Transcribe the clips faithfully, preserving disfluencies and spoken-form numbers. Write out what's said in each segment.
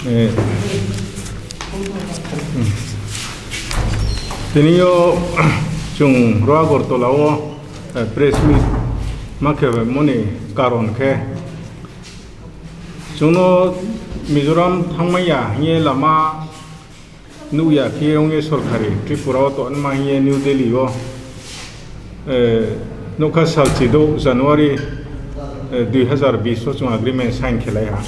Eh, hmm. Tini o chwng ro Agartala o, eh, press meet ma khe moni karon khe chwngno Mizoram thangmaya hwnwi lama nukya khe wngwi sorkari Tripura o tonma hwnwi New Delhi o, eh, nokha sal chido January, eh, dui hazar bish o chwng agreement sign khe lai ha.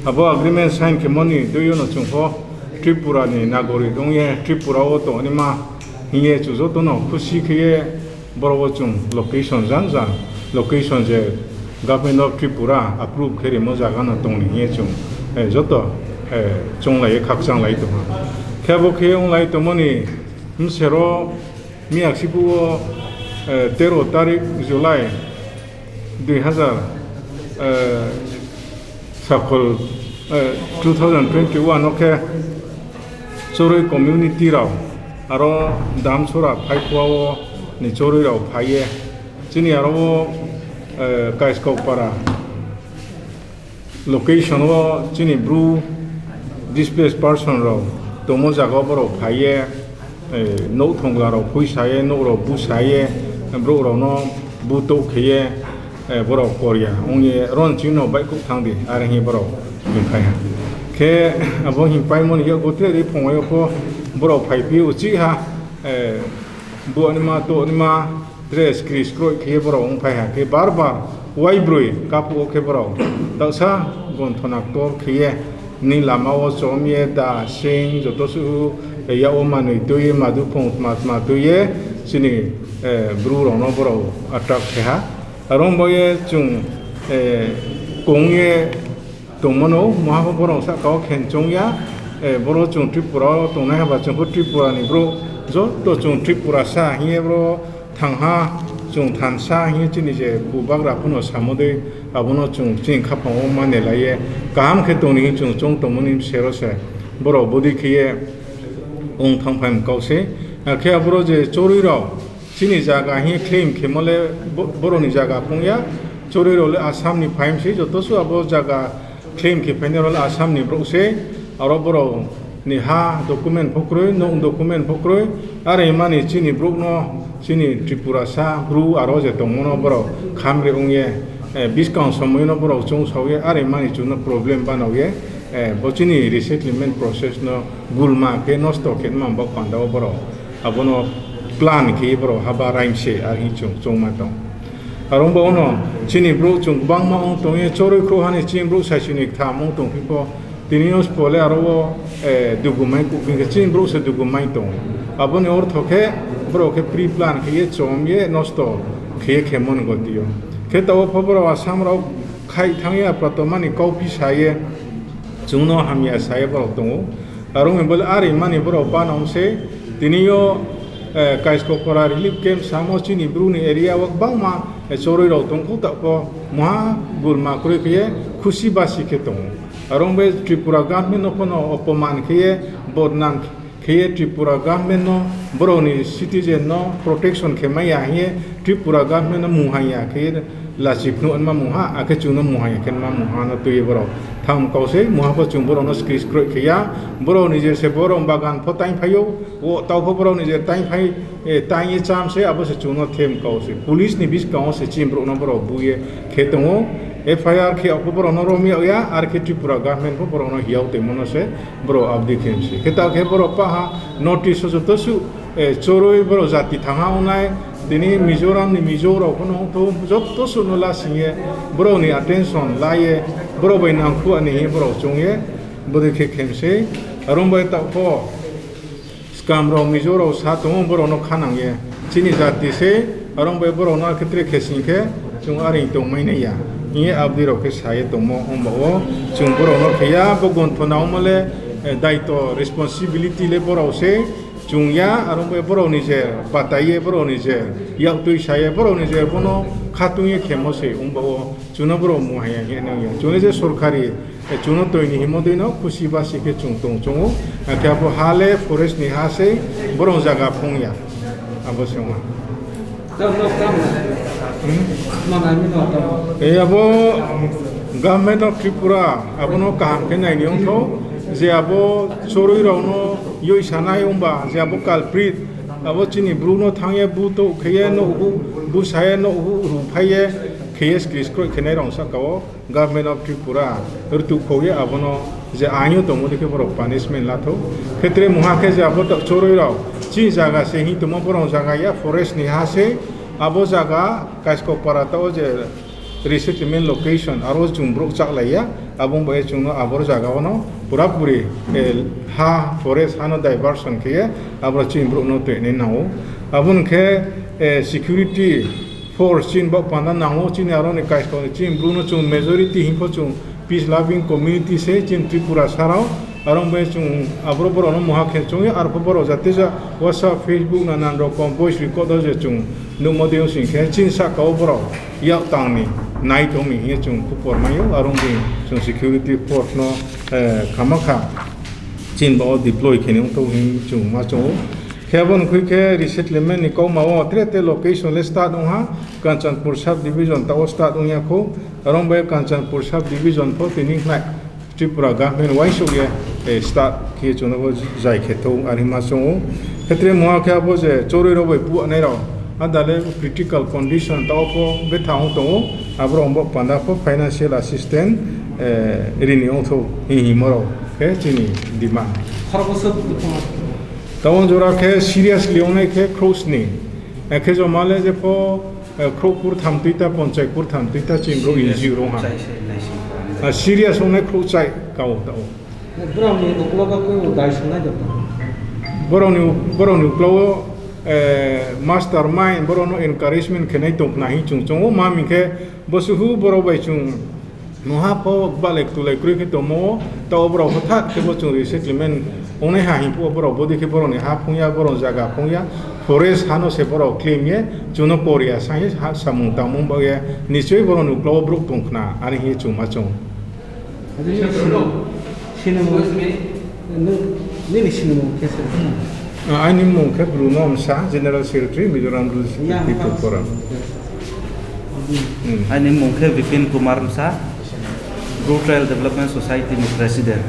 Abo agreement sign khe moni dui o no chwng pho Tripura ni nagorik wngwi Tripura o tonima hwnwi chwng joto no khusi khe borok o chwng location jang jang location je Government of Tripura approve khe rimo jaga no tongni hwnwi chwng, eh, joto, eh, chonglai khakchang lai tongo. Khe bo khe wng lai tongmani bwsero miyak sibu o, eh, tero tarik July dui hazar, eh, sakhol, eh, two thousand twenty-one o khe chorwi community rok aro Damsora phaikhuao ni chorwi rok phaiye chini aro o, eh, Kaiskok para location o chini bru displaced person rok tongmo jaga o borok phaiye, eh, nok thongla rok phui saye, nok rok bu saye, borok rok no bu tok kheye, eh, borok korya wngye ron chino baikuk thang di are hinwi borok hwnkhai ha. Khe abo hinpai moni yago tre ri phungo pho borok phai phi uchi ha, eh, bu anima to anima dress kris kroi khe borok wngphai ha. Khe bar bar waibroi kapu o khe borok daksa gonthona ktor kheye ni lama o chom ye da sing joto su ya o manwi twi ye madu phung tma tma twi ye chini, eh, bru rok no borok attract khe ha. Aro wng bo ye chwng, eh, kong ye tongmano, moha bo borok saka o khen chong ya, eh, boro chwng Tripura o tongnai haba chwng khe Tripura ni bro joto chwng Tripura sa hiye bro thang ha chwng than sa hiye chini je bubagra phano samo dei abono chwng chini khapang o mane lai ye kaham khe tongni chwng chong tongmani sero se borok budi khe ye wng thang phai kau se. Akhe aboro je chorwi rok chini jaga hiye claim khe mole bo-, borok ni jaga phung ya, chorwi rok le Assam ni phaim se, joto su abo jaga claim khe phainai rok le Assam ni borok se, aro borok ni ha document pho kwrwi, nok document pho kwrwi, are mani chini borok no, chini Tripura sa bru aro je tongmo no borok khamre wng ye, eh, biskang somoi no borok chong sao ye, are mani chwng no problem banao ye, eh, bo chini resettlement process no gulma khe nosto khe ma bok panda o borok. Abono plan khe borok haba raimse ar hinwi chwng chongma tong. Aro wngbo ono chini borok chwng kwbangma wng tongwi chorwi khro hani chini borok saisini ktham wng tong phibo tini o spole aro o, eh, dugumai kuphing khe chini borok se dugumai tong. Aboni ortho khe borok khe pre plan khe ye chom ye nosto khe ye khe mon gotio. Khe tabo pho borok Assam rok khai thang ya pratomani kau phi sa ye chwngno hamya sa ye borok tongo. Aro wngwi bole ari mani borok bana wngse tini o, eh, Kaiskok para relief camp samo chini bru ni area o kwbangma, eh, chorwi rok tongkhu tako moha gulma kwrwi khe khusi basi khe tongo. Aro wngwi Tripura government no phano opoman khe bodnam khe Tripura government no borok ni citizen no protection khe maya hiye Tripura government no mung haya khe lachi phnu wngma mungha, akhe chwngno mungha ya khe wngma mungha no twiwi borok thang kausai mungha pho chwng borokno skris kroi khe ya. Borok ni je se borok bagan pho taing phaio, o tau pho borok ni je taing phai, eh, taing ye cham se abo se chwngno them kausai. Police ni biskango se chini borokno borok buye khe tongo. F I R khe o pho borokno romya ya, ar khe Tripura government pho borokno hiyao tongmano se borok abdi khe se. Khe ta khe borok paha notice o joto su eh, chorwi borok jati thangha wngnai, tini Mizoram ni Mizo rok phano wngthu, joto suno lasingye, borok ni attention laiye, borok bai nangkhu ani hinwi borok chongye, bwrwi khe khemse, aro bai tokpho, skam rok Mizo rok sa tongo, borok no kha nangye, chini jati se, aro bai borok no khetre khesing khe, chwng aring tongmai naiya, hinwi abdi rok khe saye tongmo, wngba o chwng borok no kheya, bo gonthona wngmale, eh, daito responsibility le borok se, Chwng ya, aro wngkhe borok ni je batai ye, borok ni je yak twi sa ye, borok ni je bono kha twi ye khemo se, wng ba o chwngno borok mung haya hinwi nang ya. Chwngno je sorkari, eh, chwngno twi ni himo dwi no khusi basi khe chwng tong chwngo. Hakhe abo ha le forest ni ha se, borok jaga phung ya. Abo se wngkha. Hmm? Eh, abo Government of Tripura abono kaham khe naini wngtho. Je abo chorwi rokno yoi sanai wngba, je abo culprit, abo chini bru no thangye bu to kheye no hu, bu saye no hu, ru phaye kheye skris kroi khenai rok saka o Government of Tripura rwtuk khogwi abono je aino tongmo dikhe borok punishment lathok. Khetre muha khe je abo to chorwi rok chi jaga se hi tongma borok jaga ya forest ni ha se abo jaga Kaiskopara to je resettlement location, aro chwng borok chaklaiya, abo wngbai chwngno aboro jaga ono pura puri, eh, ha forest hano diversion khe aboro chini borokno twenai nango. Abo hwnkhe, eh, security force chini bok panda nango, chini aroni kaitor chini borokno chwng majority hinkho chwng peace loving community se chini Tripura sarao. Aro wngbai chwng aboro borokno moha khe chwngwi arpho borok jatija WhatsApp, Facebook nanan rokom voice record o je chwng nukmo de wng sing khe chini saka o borok yak tangni nai tongni hiye chwng khupor maio, aro wngwi chwng security force no, eh, khamakha chini bo deploy khe wng thok hinwi chwng ma chongo. Khe abo wngkhui khe resettlement ni kokma o tre tre location le start wngha, Kanchanpur sub division tao start wngya kho, aro wngbai Kanchanpur sub division pho tini khnai Tripura government uaisuk ye, eh, start khe chwngno bo jai khe thung ani ma chongo. Khetre muha khe abo je chorwi rok bai puanai rok, adale critical condition tao pho betha wng tongo, aborok bo panda pho financial assistance, eh, rini wng thung hi hi morok khe chini demand. Khoroksa. Tabuk jora khe seriously wngnai khe khrouhsni. Ekhe joma le jepho, eh, khrouh kurtham twi ta, ponchai kurtham twi ta chini bro Serious. N G O rok ha. Chai se naising. Ah, serious wngnai khrouh chai kao tao. Borokni uklogo khe bo dai swngnai joto. Borokni, borokni uklogo, eh, mastermind, borokno encouragement khenai tongkhna hi chwng chongo. Ma hwn khe bo suhu borok bai chwng Noha pho balai tulai kwrwi khe tongmo, ta o borok hwthak khe bo chwng resettlement ongnai ha himphru borok bodi khe borokni ha phungya, borok jaga phungya, forest hano se borok claim ye, chwngno Korea sangye ha samung tangmung bagya, nichoi borokni uklogo borok tongkhna, ani hinwi chwngma chwng. Sinimung, nini sinimung khe se? Ani mung khe Bruno Msa, General Secretary, Mizoram Rules People Forum. Hmm. Ani mung khe Bipin Kumar Msa, Bru Trial Development Society ni President.